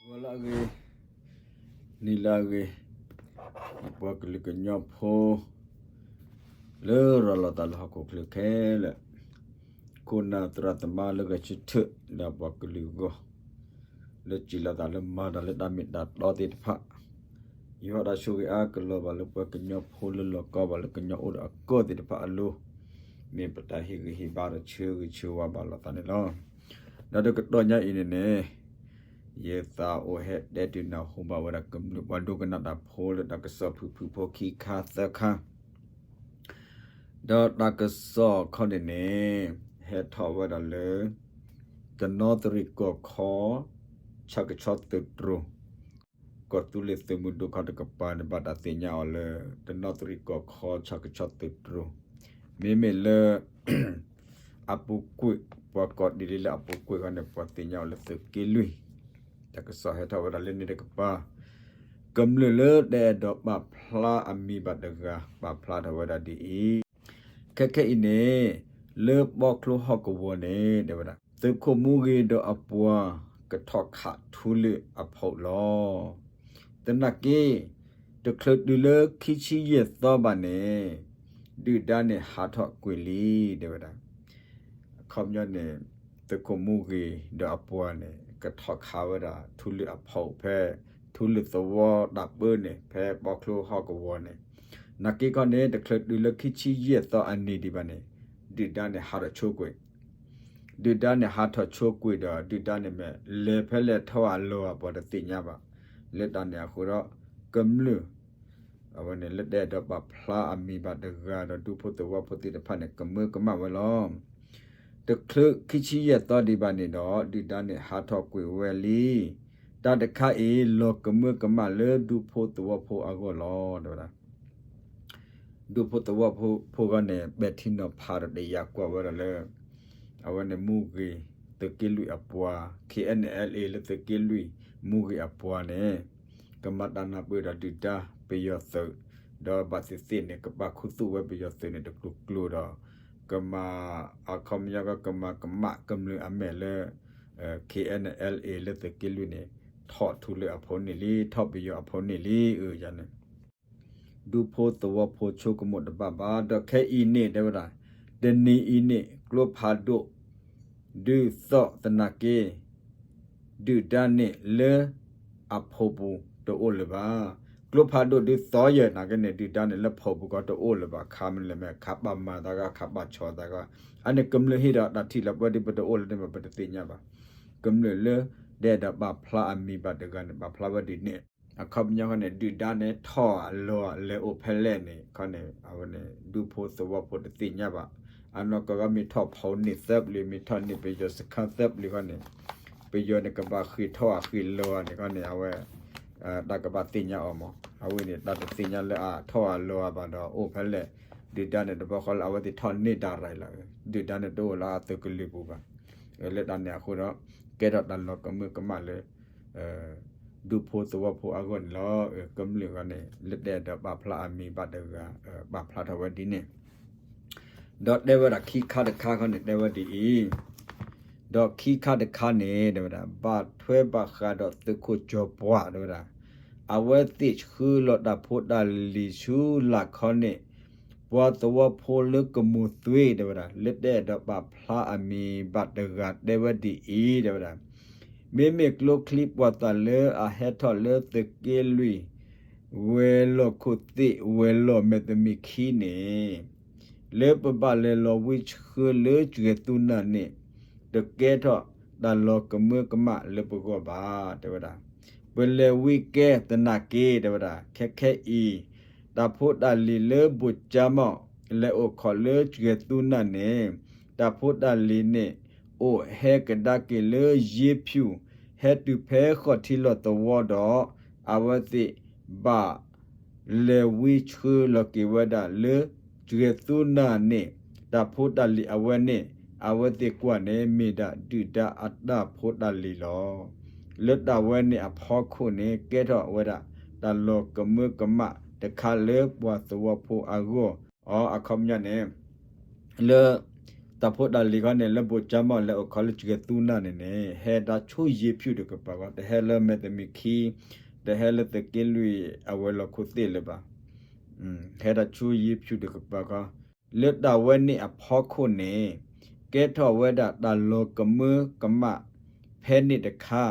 ဂီၤလၢအဂ့ၤ, နံၤလၢအဂ့ၤ, ပှၤကလုာ်ကညီဖိ လၢရၤလီၤသးလၢဟီၣ်ခိၣ်ချၢခဲလၢာ်, ခိၣ်နၢ်သရၣ်သမါလၢဂဲၤဆၢထၢၣ် ဒီးပှၤကလုာ်ဂီၢ် လၢစံးလီၤသးလၢမၤတၢ်လၢတၢ်မ့ၢ်တၢ်တီသ့ၣ်တဖၣ်, ယဟီၣ်တၢ်ဆိၣ်ဂ့ၤအါကလီၤဘၣ်လၢပှၤကညီဖိလၢလီၤကီဘၣ်လၢကညီအိၣ်ဒီးအကီၢ်သ့ၣ်တဖၣ်အလိၤ, မ့ၢ်ပတၢ်ဟ့ၣ်ဂံၢ်ဟ့ၣ်ဘါဒီးဆၢဂ့ၤဆၢဝါဘၣ်လိာ်သးန့ၣ်လီၤ. ဒီးတကတီၢ်ညါအံၤန့ၣ်န့ၣ် ယသးအိၣ်ဟဲတဲတုၤနၢ်ဟူဘၣ်ဝဲဒၣ်ကမျၢၢ်ပှၤဒိကနၣ်တၢ်ဖိလၢတၢ်ကစီၣ်ဖုၣ်ဖုၣ်ဖိခံခါသၢခါ, ဒီးတၢ်ကစီၣ်ခီန့ၣ်န့ၣ် ဟဲထီၣ်ဝဲဒၣ်လၢ တနီသရံၣ်ကီၢ်ခီ ဆၣ်ကဆီသုးတြိၤ ကီၢ်သူလ့ၤသုးမုၢ်ဒိၣ်ခီတကပၤန့ၣ် ဘၣ်တၢ်သ့ၣ်ညါအီၤလၢ တနီသရံၣ်ကီၢ်ခီ ဆၣ်ကဆီသုးတြိၤ, မ့မ့ၢ်လၢ အပူၤကွံာ် ပှၤကိးဒ်လံလၢအပူၤကွံာ်ခီန့ၣ် ပှၤသ့ၣ်ညါအီၤလၢသုးက့လွံၢ်, တၢ်ကစီၣ်ဟဲထီၣ်ဝဲဒၣ်လၢန့ၣ်တကပၤ, ကမျၢၢ်လၢတအဲၣ်ဒိးပာ်ဖျါအမံၤဘၣ်တဂၤ ပာ်ဖျါထီၣ်ဝဲဒၣ်ဒ်အံၤ, ခဲခဲအံၤန့ၣ် လၢပီချိဟီၣ်ကဝီၤန့ၣ် တဲဝဲဒၣ် သုးခိၣ်မူဂ့ၤဒီးအပှၤ ကထီၣ်ခးထူလၢၢ်အဖီလီၤ. သနာ်က့ တချုးတုၤလၢခံဆံယဲၢ်သီဘၣ်န့ၣ် ဒုၣ်ဒါန့ၣ်ဟးထီၣ်ကွံာ်လံ တဲဝဲဒၣ်. အခီပညီန့ၣ် သုးခိၣ်မူဂ့ၤဒီးအပှၤန့ၣ် ကထီၣ်ခးဝဲဒၣ်ထူလၢၢ်အဖီဖဲ ထူလၢၢ်သဝီတၢ်ပၢန့ၣ် ဖဲပီချိဟီၣ်ကဝီၤန့ၣ်, နာ်က့ခီန့ၣ် တချုးတုၤလၢခံဆံယဲၢ်သီအနံၤဒံးဘၣ်န့ၣ် ဒုၣ်ဒါန့ၣ်ဟးထီၣ်ဆိကွံာ် ဒုၣ်ဒါန့ၣ်ဟးထီၣ်ဆိကွံာ်ဒီး ဒုၣ်ဒါန့ၣ်မ့ၢ်လဲၤဖဲလဲၣ်ထီၣ်အလီၢ်အပှၤတသ့ၣ်ညါဘၣ်. လၢတၢ်န့ၣ်အဃိဒီး ကမျၢၢ် အဝဲန့ၣ်လၢတအဲၣ်ဒိးပာ်ဖျါအမံၤဘၣ်တဂၤဒီးဒူဖိသဝီဖိသ့ၣ်တဖၣ်န့ၣ် ကမၢကမၣ်ဝဲလီၤ. တချုးခံဆံယဲၢ်သီဒံးဘၣ်န့ၣ်ဒီး ဒုၣ်ဒါန့ၣ်ဟးထီၣ်ကွံာ်ဝဲလံ. တၢ်တခါအံၤ လီၤကမၢကမၣ်လၢဒူဖိသဝီဖိအဂီၢ်လီၤ တဲဝဲဒၣ်. ဒူဖိသဝီဖိဂီၢ်န့ၣ် ပဲာ်ထံနီၤဖးဒီးတယာ်ကွၢ်ဝဲဒၣ်လၢ အဝဲန့ၣ်မူဂ့ၤ သုးက့လွံၢ်အပှၤ ခ့ၣ်အဲၣ်နဲၣ်အဲလ်အ့ လၢသုးက့လွံၢ် မူဂ့ၤအပှၤန့ၣ် ကမၤတၢ်နၢ်ပၢၢ်ဒီးဒုၣ်ဒါပယီၤသုး ဒီးဘၣ်သ့ၣ်သ့ၣ်န့ၣ် ကပာ်ခူသူၣ်ဝဲပယီၤသုးန့ၣ်တကျိၤကျိၤဒီး ကမၤ အခီပညီကမၤကမၣ်ကမျၢၢ်အမဲာ်လၢ ခ့ၣ်အဲၣ်နဲၣ်အဲလ်အ့ လၢသုးက့လွံၢ်န့ၣ် ထီၣ်ထူလၢၢ်အဖီန့ၣ်လံ ထီၣ်ပယီၤအဖီန့ၣ်လံ အန့ၣ် ဒူဖိသဝီဖိဆိကမိၣ်တဘၣ်ဘၣ် ဒီးခဲအံၤန့ၣ် တဲဝဲဒၣ် တနံၤအံၤန့ၣ် ကျိဖးဒိၣ် ဒုးသီၣ်သနာ်က့ ဒုၣ်ဒါန့ၣ်လၢအဖီပူၤတအိၣ်လၢၤဘၣ်. ကျိဖးဒိၣ်ဒုးသီၣ်ယဲၢ်နာ်က့န့ၣ် ဒုၣ်ဒါန့ၣ်လၢဖီပူၤကီတအိၣ်လၢၤဘၣ် ခါမနုၤလဲၣ်မ့ၢ် ခါပာ်မၤသးဂီၢ် ခါပာ်ဆီၣ်သးဂီၢ် အန့ၣ်ကမျၢၢ်ဟ့ၣ်ဒီးတၢ်ထံၣ်လၢပှဲၤဒ်ပတအိၣ်လၢၤန့ၣ်မ့ၢ် ပတသ့ၣ်ညါဘၣ်. ကမျၢၢ်လၢ တအဲၣ်ဒိးပာ်ဖျါအမံၤဘၣ်တဂၤန့ၣ် ပာ်ဖျါဝဲဒ်န့ၣ် အခီပညီခီန့ၣ် ဒုၣ်ဒါန့ၣ်ထီၣ်အလီၢ်လဲၤအိၣ်ဖဲလဲၣ်န့ၣ် ခီန့ၣ် အဝဲန့ၣ် ဒူဖိသဝီဖိတသ့ၣ်ညါဘၣ်. အနီၢ်ကီၢ်ဂီၢ်မ့ၢ်ထီၣ်ဖီန့ၣ်သၢပျံၤ မ့ၢ်ထီၣ်န့ၢ်ပယီၤစခါသၢပျံၤခီန့ၣ် ပယီၤန့ၣ်ကဘၣ်ဃ့ၢ်ထီၣ်အဃ့ၢ်လီၤန့ၣ်ခီန့ၣ် အဝဲ တၢ်ကဘၣ်သ့ၣ်ညါအီၤမး အဝဲန့ၣ်တၢ်တသ့ၣ်ညါလၢအထီၣ်အလီၢ်ဘၣ်ဒီးအိၣ်ဖဲလဲၣ် ဒုၣ်ဒါန့ၣ်တဘျီဃီလၢအဝဲသ့ၣ်ထီၣ်န့ၢ်ဒၣ်ရၤလီၤ ဒုၣ်ဒါန့ၣ်တအိၣ်လၢအသုးကလၢၤပူၤဘၣ်. လၢတၢ်န့ၣ်အဃိဒီး ကဲထီၣ်တၢ်လီၤကမၢကမၣ်လၢ ဒူဖိသဝီဖိအဂီၢ်န့ၣ်လီၤ. ကမျၢၢ်ဂီၢ်န့ၣ် လၢတအဲၣ်ဒိးပာ်ဖျါအမံၤဘၣ်တဂၤ ပာ်ဖျါထီၣ်ဝဲဒ်န့ၣ် ဒီးတဲဝဲဒၣ်ခံခါတခါခီန့ၣ် တဲဝဲဒ်အံၤ ဒီးခံခါတခါန့ၣ် တဲဝဲဒၣ် ဘၣ်ထွဲဘၣ်ဃးဒီးသုးခိၣ်ကၠီၤပှၢ် တဲဝဲဒၣ် အဝဲသ့ၣ်ဆှၢလီၤတၢ်ဖိတၢ်လံၤဆူလာ်ခီန့ၣ် ပှၤသဝီဖိလၢကမိၤသွ့ တဲဝဲဒၣ် လၢတအဲၣ်ဒိးပာ်ဖျါအမံၤဘၣ်တဂၤတဲဝဲဒ်အံၤ တဲဝဲဒၣ် မ့မ့ၢ်ကျိချံမျိာ်သၣ်လၢအဟဲထီၣ်လၢသုးက့လွံၢ် ဝဲၤလီၢ်ခိၣ်သ့ၣ် ဝဲၤလီၢ်မဲာ်တမံၤခံန့ၣ် လၢပဘၣ်လဲၤလီၤဝံဆှၢလၢစှဲၤသူနၢ်န့ၣ် တကဲထီၣ်တၢ်လီၤကမၢကမၣ်လၢပဂီၢ်ဘၣ် တဲဝဲဒၣ်. ပလဲၤဝံကဲသနာ်က့ တဲဝဲဒၣ် ခဲခဲအံၤ တၢ်ဖိတၢ်လံၤလၢဘိၣ်ကၠါမီၣ် လဲၤအိၣ်ခိးလၢစှဲၤသူနၢ်န့ၣ် တၢ်ဖိတၢ်လံၤန့ၣ် အိၣ်ဟဲကဒါက့ၤလၢယ့ဖၠူၣ် ဟဲတုၤဖဲဃီၣ်ထံလီၢ်သဝီဒီး အဝဲသ့ၣ်ဘၣ် လဲၤဝံဆှၢလီၤက့ၤဝဲဒၣ်လၢ စှဲၤသူနၢ်န့ၣ် တၢ်ဖိတၢ်လံၤအဝဲန့ၣ် အဝဲသ့ၣ်ကွၢ်န့ၣ် မ့ၢ်ဒၣ်ဒုၣ်ဒါအတၢ်ဖိတၢ်လံၤလီၤ. လၢတၢ်ဝဲန့ၣ်အဖီခိၣ်န့ၣ် ကဲထီၣ်ဝဲဒၣ် တၢ်လီၤကမၢကမၣ်တခါလၢပှၤသဝီဖိအဂီၢ် အီ အခီပညီန့ၣ် လၢတၢ် တၢ်ဖိတၢ်လံၤခီန့ၣ် လၢဘိၣ်ကၠါမီၢ်လဲၤအိၣ်ခီလၢစှဲၤသူနၢ်န့ၣ်န့ၣ် ဟဲဒၣ်ဆူယ့ၤဖၠူၣ်တကပၤဃီ, တဟဲလၢမဲာ်တမံၤခံ, တဟဲလၢသုးက့လွံၢ်အဝဲၤလီၢ်ခိၣ်သ့ၣ်လၢၤဘၣ်. ဟဲဒၣ်ဆူယ့ၤဖၠူၣ်တကပၤဃီ, လၢတၢ်ဝဲန့ၣ်အဖီခိၣ်န့ၣ် ကဲထီၣ်ဝဲဒၣ်တၢ်လီၤကမၢကမၣ်ဖဲန့ၣ်တခါ,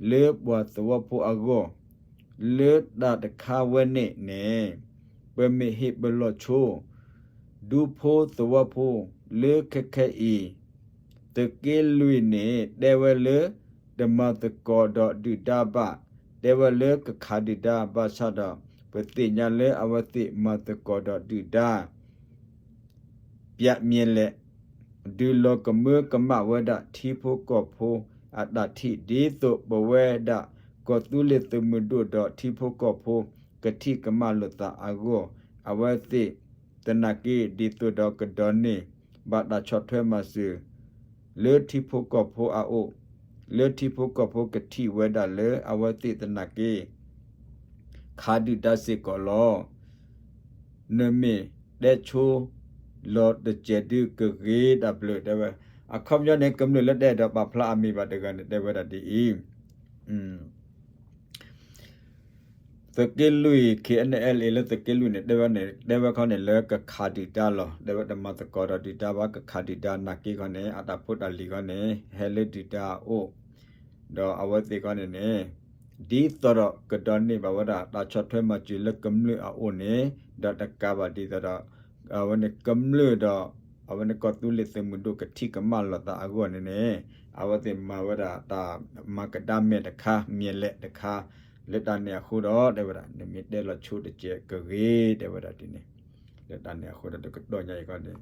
လၢပှၤသဝီဖိအဂီၢ်, လၢတၢ်တခါဝဲန့ၣ်န့ၣ် ပမ့ၢ်ဟ့ၣ်ပလီၢ်ဆိ ဒူဖိသဝီဖိလၢခဲခဲအံၤ, သုးက့လွံၢ်န့ၣ် တဲဝဲလၢ တမၤသကိးဒီးဒုၣ်ဒါဘၣ်, တဲဝဲလၢကခးဒုၣ်ဒါဘၣ်ဆၣ်ဒီး ပသ့ၣ်ညါလၢအဝဲသ့ၣ်မၤသကိးဒီးဒုၣ်ဒါ ပျးမြဲလဲၣ်, ဒုးလီၤကမၢကမၣ်ဝဲဒၣ်ထံဖိကီၢ်ဖိအတၢ်ထံၣ် ဒ်သိးပဝဲဒၣ်ကီၢ်သူလ့ၤသုးမုၢ်ဒိၣ်ဒီးထံဖိကီၢ်ဖိကထံၣ်ကမၣ်လိာ်သးအဂီၢ်, အဝဲသ့ၣ်သနာ်က့ ဒ်သိးဒီးကဒိးန့ၢ်ဘၣ်တၢ်ဆီၣ်ထွဲမၤစၢၤ လၢထံဖိကီၢ်ဖိအအိၣ်, လၢထံဖိကီၢ်ဖိကထံၣ်ဝဲဒၣ်လၢအဝဲသ့ၣ်သနာ်က့ ခးဒုၣ်ဒါစ့ၢ်ကီးလီၤ. နမ့ၢ်တဲဆိလီၤတစဲးဒုကဂ့ၤတၢ်ဘျုး တဲဝဲ. အခီပညီန့ၣ် ကမျၢၢ်လၢတအဲၣ်ဒိးပာ်ဖျါအမံၤဘၣ်တဂၤန့ၣ် တဲဝဲဒၣ်ဒ်အံၤ, သုးက့လွံၢ် K N L A လၢသုးက့လွံၢ်န့ၣ် တဲဝဲန့ၣ် တဲဝဲခီန့ၣ်လၢကခးဒုၣ်ဒါလီၤ. တဲဝဲတမၤသကိးဒီးဒုၣ်ဒါဘၣ် ကခးဒုၣ်ဒါနာ်က့ခီန့ၣ် အတၢ်ဖိတၢ်လံၤခီန့ၣ် ဟဲလၢဒုၣ်ဒါအအိၣ်, ဒီးအဝဲသ့ၣ်ခီန့ၣ်န့ၣ် ဒ်သိးဒီးကဒိးန့ၢ်ဘၣ်ဝဲဒၣ်တၢ်ဆီၣ်ထွဲမၤစၢၤလၢကမျၢၢ်အအိၣ်န့ၣ်, ဒီးတကးဘၣ်ဒ်သိးဒီး အဝဲန့ၣ်ကမျၢၢ်ဒီး အဝဲန့ၣ်ကီၢ်သူလ့ၤသုးမုၢ်ဒိၣ်ကထံၣ်ကမၣ်လိာ်သးအဂီၢ်န့ၣ်န့ၣ်, အဝဲသ့ၣ်မၤဝဲဒၣ်တၢ်မၤကဒါမဲာ်တခါ မဲာ်လဲးတခါ, လၢတၢ်န့ၣ်အဃိဒီး တဲဝဲဒၣ် နမ့ၢ်တဲလီၤဆိတစဲးကဂ့ၤ တဲဝဲဒၣ်ဒ်န့ၣ်, လၢတၢ်န့ၣ်အဃိဒီး တကတီၢ်ညါအံၤခီန့ၣ်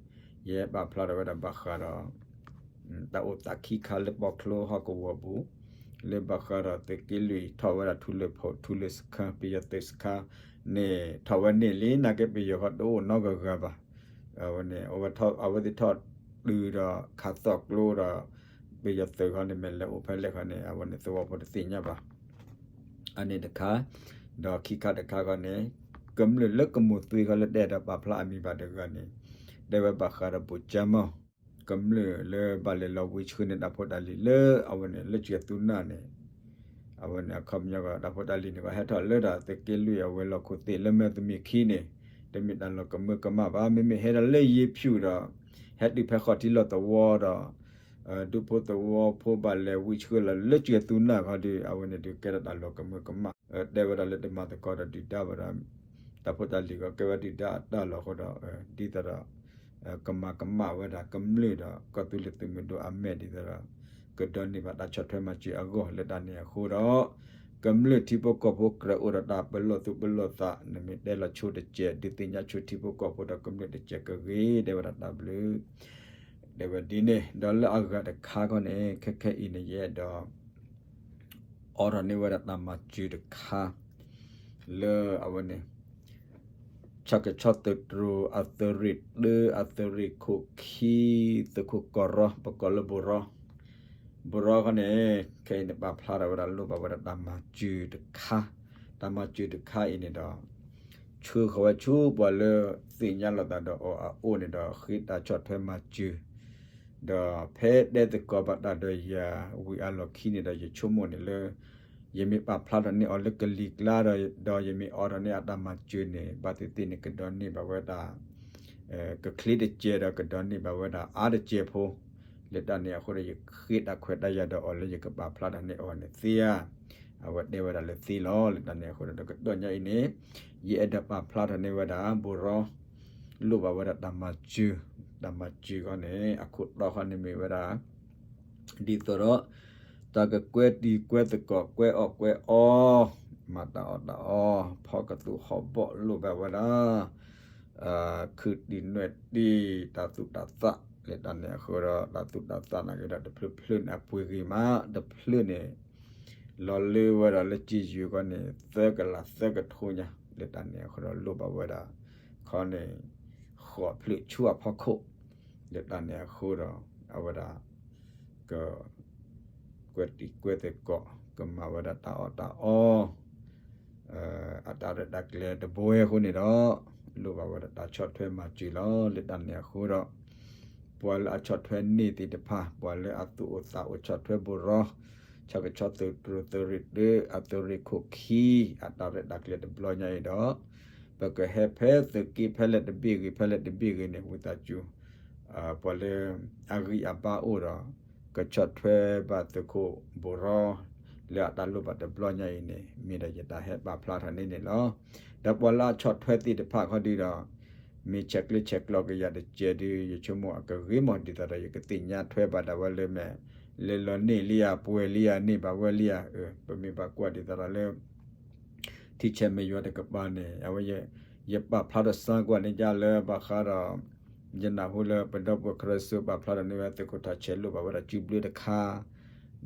ယဟဲပာ်ဖျါထီၣ်ဝဲဒၣ်ဘၣ်ဃးဒီး တၢ်အိၣ်သးခံခါလၢပီၣ်ချၢဟီၣ်ကဝီၤပူၤ, လၢဘၣ်ဃးဒီးသုးက့လွံၢ်ထီၣ်ဝဲဒၣ်ထူလၢၢ်ဖိး ထူလၢၢ်စခါ ပယီၤသုးစခါန့ၣ် ထီၣ်ဝဲန့ၣ်လံ နာ်က့ပယီၤဃီတအိၣ်နီတဂၤဘၣ်. အဝဲန့ၣ် အဝဲသ့ၣ်ထီၣ်တုၤဒီးခးသီၣ်ကျိဒီး ပယီၤသုးခီန့ၣ် မ့ၢ်လဲၤအိၣ်ဖဲလဲၣ်ခီန့ၣ် အဝဲန့ၣ်သဝီဖိတသ့ၣ်ညါဘၣ်. အန့ၣ်တခါ, ဒီးခံခါတခါခီန့ၣ် ကမျၢၢ်လၢကမိၢ်သွံခီလၢတအဲၣ်ဒိးပာ်ဖျါအမံၤဘၣ်တဂၤန့ၣ် တဲဝဲဘၣ်ဃးဒီးဘိၣ်ကၠါမီၢ် ကမျၢၢ်လၢဘၣ်လဲၤလီၤဝံဆှၢန့ၢ်တၢ်ဖိတၢ်လံၤလၢအဝဲန့ၣ် လၢစှဲၤသူနၢ်န့ၣ်, အဝဲန့ၣ်အခီပညီကီး တၢ်ဖိတၢ်လံၤန့ၣ်ကီး ဟဲထီၣ်လၢဒီးသုးက့လွံၢ်အဝဲၤလီၢ်ခိၣ်သ့ၣ်လၢမဲာ်တမံၤခံန့ၣ် တမ့ၢ်တၢ်လီၤကမၢကမၣ်ဘၣ်. မ့မ့ၢ်ဟဲဒၣ်လၢယ့ၤဖၠူၣ်ဒီး ဟဲတုၤဖဲဃီၣ်ထံလီၢ်သဝီဒီး ဒူဖိသဝီဖိဘၣ်လဲၤဝံဆှၢလီၤလၢစှဲၤသူနၢ်ခီဒီး အဝဲန့ၣ်ဒုးကဲထီၣ်တၢ်လီၤကမၢကမၣ်, တဲဝဲဒၣ်လၢတမၤသကိးဒီးဒုၣ်ဒါဘၣ်ဒီး တၢ်ဖိတၢ်လံၤကီး ကဲဝဲဒုၣ်ဒါအတၢ်လီၤအဃိဒီး ဒ်သိးဒီး ကမၤကမၣ်ဝဲဒၣ်ကမျၢၢ်ဒီး ကီၢ်သူလ့ၤသုးမုၢ်ဒိၣ်အမဲာ်ဒ်သိးဒီး ကဒိးန့ၢ်ဘၣ်တၢ်ဆီၣ်ထွဲမၤစၢၤအဂီၢ် လၢတၢ်န့ၣ်အဃိဒီး ကမျၢၢ်ထံဖိကီၢ်ဖိကြၢးအိၣ်ဒီးတၢ်ပလီၢ်သူၣ်ပလီၢ်သး နမ့ၢ်တဲလီၤဆိတစဲး ဒုးသ့ၣ်ညါဆိထံဖိကီၢ်ဖိဒီးကမျၢၢ်တစဲးကဂ့ၤ တဲဝဲဒၣ်တၢ်ဘျုး တဲဝဲဒ်န့ၣ် ဒီးလၢအဂၤတခါခီန့ၣ် ခဲခဲအံၤန့ၣ် ယအဲၣ်ဒိး အိးထီၣ်န့ၢ်ဝဲဒၣ်တၢ်မၤစၢၤတခါ လၢအဝဲန့ၣ် ဆၣ်ကဆီသုးတြိၤ အသုးရ့ၣ်တၢ အသုးရ့ၣ်ခိၣ်ခံ သုးခိၣ်ကီၢ်ရီ ပကိးလၢဘိၣ်ရီ ဘိၣ်ရီခီန့ၣ် ခဲအံၤန့ၣ် ပာ်ဖျါထီၣ်ဝဲဒၣ်လိၣ်ဘၣ်ဝဲဒၣ်တၢ်မၤစၢၤတခါ, တၢ်မၤစၢၤတခါအံၤန့ၣ်ဒီး ဆှၢဃီၤဝဲဆူပှၤလၢသ့ၣ်ညါလိာ်သးဒီးအီၤအအိၣ်န့ၣ်ဒီး ဃ့တၢ်ဆီၣ်ထွဲမၤစၢၤ ဒီးဖဲတဲသကိးဘၣ်တၢ်ဒီးယၤဝံၤအလီၢ်ခံန့ၣ်ဒီး ယဆိကမိၣ်န့ၣ်လၢ ယမ့ၢ်ပာ်ဖျါထီၣ်န့ၢ်အီၤလၢကလံၤကျါဒီး ဒီးယမ့ၢ်အိးထီၣ်န့ၢ်အတၢ်မၤစၢၤန့ၣ် ဘၣ်သ့ၣ်သ့ၣ်န့ၣ် ကဒိးန့ၢ်ဘၣ်ဝဲဒၣ် ကချ့တစဲးဒီး ကဒိးန့ၢ်ဘၣ်ဝဲဒၣ်အါတစဲးဖိ လၢတၢ်န့ၣ်အဃိဒီး ယဃ့တၢ်ခွဲးတၢ်ယာ်ဒီးအီၤလၢယကပာ်ဖျါထီၣ်န့ၢ်အီၤန့ၣ်သ့ဧါ. အဝဲတဲဝဲဒၣ်လၢသ့လီၤ. လၢတၢ်န့ၣ်အဃိဒီး တကတီၢ်ညါအံၤန့ၣ် ယအဲၣ်ဒိးပာ်ဖျါထီၣ်န့ၢ်ဝဲဒၣ် ဘိၣ်ရီ လိၣ်ဘၣ်ဝဲဒၣ်တၢ်မၤစၢၤ, တၢ်မၤစၢၤခီန့ၣ် အခိၣ်တီခီန့ၣ်မ့ၢ်ဝဲဒၣ် ဒ်သိးဒီး တၢ်ကကွဲတံၤကွဲသကိး ကွဲအီၣ်ကွဲအီ မၤတၢ်အီၣ်တၢ်အီ ဖီကသူၣ်ဟီၣ်ဘီၣ် လိၣ်ဘၣ်ဝဲဒၣ် ခုၣ်တံၢ်နွဲၣ်တံၢ် တၢ်သူၣ်တၢ်သၣ် လၢတၢ်န့ၣ်အဃိဒီး တၢ်သူၣ်တၢ်သၣ်နာ်က့ဒီး တဖျၢၣ်ဖျၢၣ်န့ၣ် အပှ့ၤဂ့ၤမး တဖျၢၣ်န့ၣ် လီၤလၢဝဲဒၣ်လၢစ့ယုၢ်ခီန့ၣ် သၢကလးသၢကထိညါ လၢတၢ်န့ၣ်အဃိဒီး လိၣ်ဘၣ်ဝဲဒၣ် ခီန့ၣ် ဃိးဖျၢၣ်ဆူအဖီခိၣ် လၢတၢ်န့ၣ်အဃိဒီး အဝဲဒၣ် က ကွဲတံၤကွဲသကိး ကမၤဝဲဒၣ်တၢ်အီၣ်တၢ်အီ အတၢ်ရဲၣ်တၢ်ကျဲၤတဘိအဃိန့ၣ်ဒီး လိၣ်ဘၣ်ဝဲဒၣ်တၢ်ဆီၣ်ထွဲမၤစၢၤလီၤ. လၢတၢ်န့ၣ်အဃိဒီး ပှၤလၢအဆီၣ်ထွဲန့ၢ်သ့ၣ်တဖၣ် ပှၤလၢအသူၣ်အိၣ်သးအိၣ်ဆီၣ်ထွဲဘိၣ်ရီ ဆီၣ်ကဆီသုးတြိၤသုးရ့ၣ်တၢ အသုးရ့ၣ်ခိၣ်ခံ အတၢ်ရဲၣ်တၢ်ကျဲၤတဘျီညါအံၤဒီး ပကဟဲဖဲသုးက့ဖဲလဲၣ်တဘ့ၣ်ဂ့ၤ ဖဲလဲၣ်တဘ့ၣ်ဂ့ၤန့ၣ် ဝံသးစူၤ ပှၤလၢအဂံၢ်အဘါအိၣ်ဒီး ကဆီၣ်ထွဲဘၣ်သုးခိၣ်ဘိၣ်ရီ လၢအတၢ်လိၣ်ဘၣ်တဘျီညါအံၤန့ၣ် မ့ၢ်ဒီးယတၢ်ဟဲပာ်ဖျါထီၣ်န့ၣ်န့ၣ်လီၤ. ဒီးပှၤလၢအဆီၣ်ထွဲသ့ၣ်တဖၣ်ခီဒုဒီး မ့ၢ်ဆဲးကျၢဆဲးကျိးကယၤတကဲးဒု ယဆိကမိၣ်အကဂ့ၤမး ဒ်သိးဒီးယကသ့ၣ်ညါထွဲဘၣ်ဒၣ်ဝဲလၢမဲာ် လဲၤလီၤန့ၢ်လံဧါ ပှဲၤလံဧါ န့ၢ်ဘၣ်ဝဲလံဧါ ပမ့ၢ်ဘၣ်ကွၢ်ဒ်သိးဒီးလၢ ထံဆဲးမဲာ်ယွၤတကပၤန့ၣ် အဝဲ ယပာ်ဖျါထီၣ်စါကွၢ်န့ၣ်ဒ်လၢဘၣ်ဃးဒီး ယနၢ်ဟူလၢပဒီပုၢ်ဝဲၢ်ခရၢစိပာ်ဖျါထီၣ်န့ၢ်ဝဲသုးခိၣ်ထီၣ်ဆဲးလိၣ်ဘၣ်ဝဲဒၣ်စုဘျုးတခါ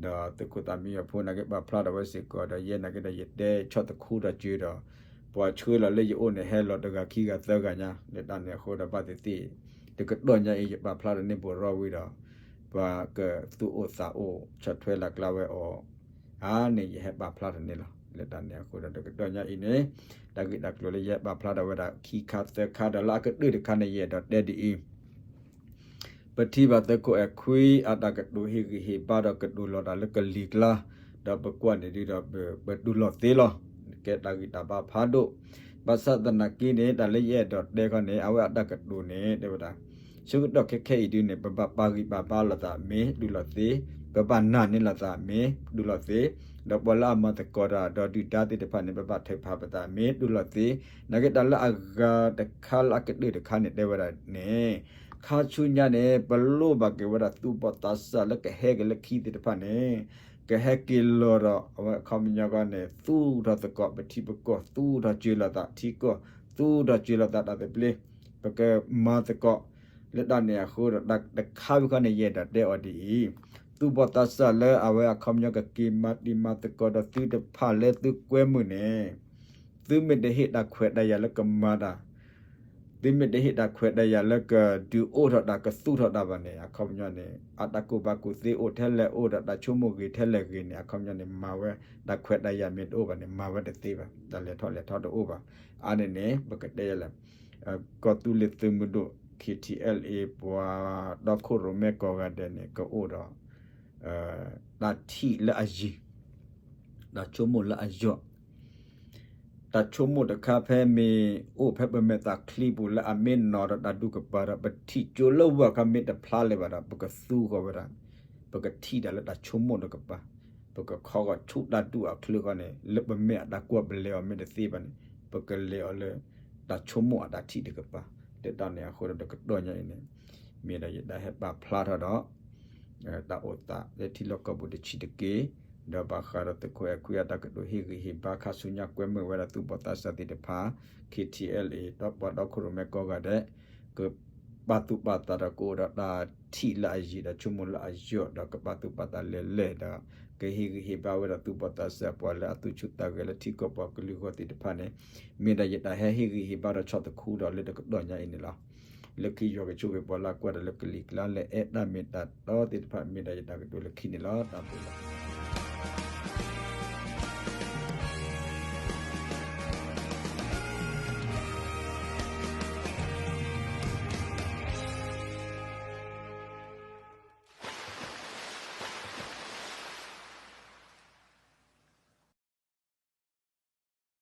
ဒီးသုးခိၣ်သးမံယီၤဖိန့ၣ်က့ပာ်ဖျါထီၣ်ဝဲစ့ၢ်ကီး ဒီးယဲန့ၣ်က့ဒီးယတဲဆီၣ်တခူထီၣ်စၢၤဒီး ပှၤဆှၢလီၤလၢယအိၣ်န့ၣ် ဟဲလီၤတဂၤခံဂၤသၢဂၤညါ လၢတၢ်န့ၣ်အဃိဒီးဘၣ်သ့ၣ်သ့ၣ် တကတီၢ်ညါအံၤယပာ်ဖျါထီၣ်န့ၢ်ဘိၣ်ရီဝံၤဒီး ပှၤကသူၣ်အိၣ်သးအိၣ်ဆီၣ်ထွဲလၢ်ကျါဝဲအီၤ အါန့ၣ် ယဟဲပာ်ဖျါထီၣ်န့ၣ်လီၤ. လၢတၢ်န့ၣ်အဃိဒီးတကတီၢ်ညါအံၤန့ၣ် တၢ်ဂ့ၢ်တၢ်ကျိၤလၢယဟဲပာ်ဖျါထီၣ်ဝဲဒၣ်ခံခါသၢခါဒီးလၢအကတၢၢ်တခါန့ၣ် ယအဲၣ်ဒိးတဲဒ်အံၤ ပထံၣ်ဘၣ်သုးခိၣ်အဲၣ်ခွံအတၢ်ကတိၤဟ့ၣ်ဂံၢ်ဟ့ၣ်ဘါဒီးကတိၤလီၤတၢ်လၢကလံၤကျါ ဒီးပကွၢ်န့ၣ်ဒုဒီး ပတူၢ်လိာ်သ့လီၤ. ကဲတၢ်ဂံၢ်တၢ်ဘါဖးဒိၣ် ဘၣ်ဆၣ်သနာ်က့န့ၣ် တၢ်လၢယအဲၣ်ဒိးတဲခီန့ၣ် အဝဲအတၢ်ကတိၤန့ၣ် တဲဝဲဒၣ် ဆၢကတီၢ်ခဲခဲအံၤဒုန့ၣ် ပဘၣ်ပာ်ဂံၢ်ပာ်ဘါလိာ်သး မ့ၢ်တူၢ်လိာ်သ့, ပဘၣ်နာ်န့ၢ်လိာ်သး မ့ၢ်တူၢ်လိာ်သ့, ဒီးပှၤလၢအမၤသကိးတၢ်ဒီးဒုၣ်ဒါသ့ၣ်တဖၣ်န့ၣ် ပဘၣ်ထုးဖးပသး မ့ၢ်တူၢ်လိာ်သ့, နာ်က့တၢ်လၢအဂၤတခါလၢအကတၢၢ်တခါန့ၣ် တဲဝဲဒၣ်န့ၣ် ခါဆူညါန့ၣ် ပလိၣ်ဘၣ်က့ၤဝဲဒၣ်သူၣ်ဘီၣ်သးစၢ်လၢကဟဲက့ၤလၢခံသ့ၣ်တဖၣ်န့ၣ် ကဟဲက့ၤလီၤဒီး အဝဲအခီပညီခီန့ၣ် သူၣ်ထီၣ်သကိးပထံပကီၢ် သူၣ်ထီၣ်စၢၤလိာ်သးထံကီၢ် သူၣ်ထီၣ်စၢၤလိာ်သးတၢ်သဘျ့ ပကမၤသကိး လၢတၢ်န့ၣ်အဃိဒီး တၢ်တခါဝံၤခီန့ၣ် ယအဲၣ်ဒိးတဲအီၤဒ်အံၤ, သူၣ်ဘီၣ်သးစၢ်လၢအဝဲအခီပညီကက့ၤမၤတံၤမၤသကိးဒီးသုတဖၣ်လၢသုကွဲမုာ်န့ၣ် သုမ့ၢ်တဟ့ၣ်တၢ်ခွဲးတၢ်ယာ်လၢကမၤတၢ် သုမ့ၢ်တဟ့ၣ်တၢ်ခွဲးတၢ်ယာ်လၢကဒုးအိၣ်ထီၣ်တၢ်ကသူၣ်ထီၣ်တၢ်ဘၣ်န့ၣ် အခီပညီန့ၣ် အတၢ်ကူၣ်ဘၣ်ကူၣ်သ့အိၣ်ထဲလဲၣ်အိၣ်ဒီးတၢ်ဆိကမိၣ်ဂ့ၤထဲလဲၣ်ဂ့ၤန့ၣ် အခီပညီန့ၣ် မၤဝဲတၢ်ခွဲးတၢ်ယာ်မ့ၢ်တအိၣ်ဘၣ်န့ၣ် မၤဝဲတသ့ဘၣ် တၢ်လဲၤထီၣ်လဲၤထီတအိၣ်ဘၣ် အါန့ၣ်န့ၣ် ပကတဲယလဲၣ် ကီၢ်သူလ့ၤသုးမုၢ်ဒိၣ် ခ့ထံအဲလ်အ့ ပှၤဒီခိၣ်ရိၣ်မဲကိးဂၤဒဲးန့ၣ် ကအိၣ်ဒီး တၢ်ထံၣ်လၢအယံၤ တၢ်ဆိကမိၣ်လၢအယိာ် တၢ်ဆိကမိၣ်တခါဖဲမ့ၢ်အိၣ်ဖဲပမဲာ်သးချံပူၤလၢအမ့ၢ်နီၤဒီးတၢ်ဒူၣ်ကပၤဒီး ပထံၣ်ကၠိလၢဝၤခါမ့ၢ်တဖျါလၢၤဘၣ်ဒီး ပကသူဃီၤဝဲဒၣ် ပကထံၣ်ဒၣ်လၢတၢ်ဆိကမိၣ်တကပၤ ပကခီဂီၤဆူတၢ်ဒူၣ်အချၢဃီန့ၣ် လၢပမဲာ်အတၢ်ကွၢ်ပလဲၤအီၤမ့ၢ်တသ့ဘၣ်န့ၣ် ပကလဲၤအီၤလၢ တၢ်ဆိကမိၣ်အတၢ်ထံၣ်တကပၤ လၢတၢ်န့ၣ်အဃိဒီးတကတီၢ်ညါအံၤန့ၣ် မ့ၢ်ဒီးယတၢ်ဟဲပာ်ဖျါထီၣ်ဒီး တၢ်အိၣ်သးလၢထံလီၢ်ကီၢ်ပူၤတဆံးတက့ၢ်, ဒီးဘၣ်ဃးဒီးသုးခိၣ်အဲၣ်ခွံအတၢ်ကတိၤဟ့ၣ်ဂံၢ်ဟ့ၣ်ဘါခါဆူညါကွဲမုာ်ဝဲဒၣ်သူၣ်ဘီၣ်သးစၢ်သ့ၣ်တဖၣ် ခ့ထံအဲလ်အ့ ဒီးပှၤဒီခိၣ်ရိၣ်မဲကိးဂၤဒဲး ကပာ်သူၣ်ပာ်သးဒီးကအိၣ်ဒီးတၢ်ထံၣ်လၢအယံၤဒီးဆိကမိၣ်လၢအယိာ်ဒီးကပာ်သူၣ်ပာ်သးလဲၤလဲၣ်ဒီး ကဟ့ၣ်ဂံၢ်ဟ့ၣ်ဘါဝဲဒၣ်သူၣ်ဘီၣ်သးစၢ်ပှၤလၢအသူၣ်ဆူၣ်သးဂဲၤလၢထံကီၢ်ပှၤကလုာ်ဂီၢ်သ့ၣ်တဖၣ်န့ၣ် မ့ၢ်ဒၣ်ယတၢ်ဟဲဟ့ၣ်ဂံၢ်ဟ့ၣ်ဘါဒီးဆီၣ်သခူဒီးလၢတကတီၢ်ညါအံၤန့ၣ်လီၤ. လၢခံယွၤကဆိၣ်ဂ့ၤပှၤလၢအကွၢ်တၢ်လၢကလံၤကျါလၢအဲၣ်တၢ်မ့ၢ်တၢ်တီသ့ၣ်တဖၣ် မ့ၢ်ဒၣ်ယတၢ်ကတိၤလၢခံန့ၣ်လီၤ. တၢ်ဘျုးလီၤ.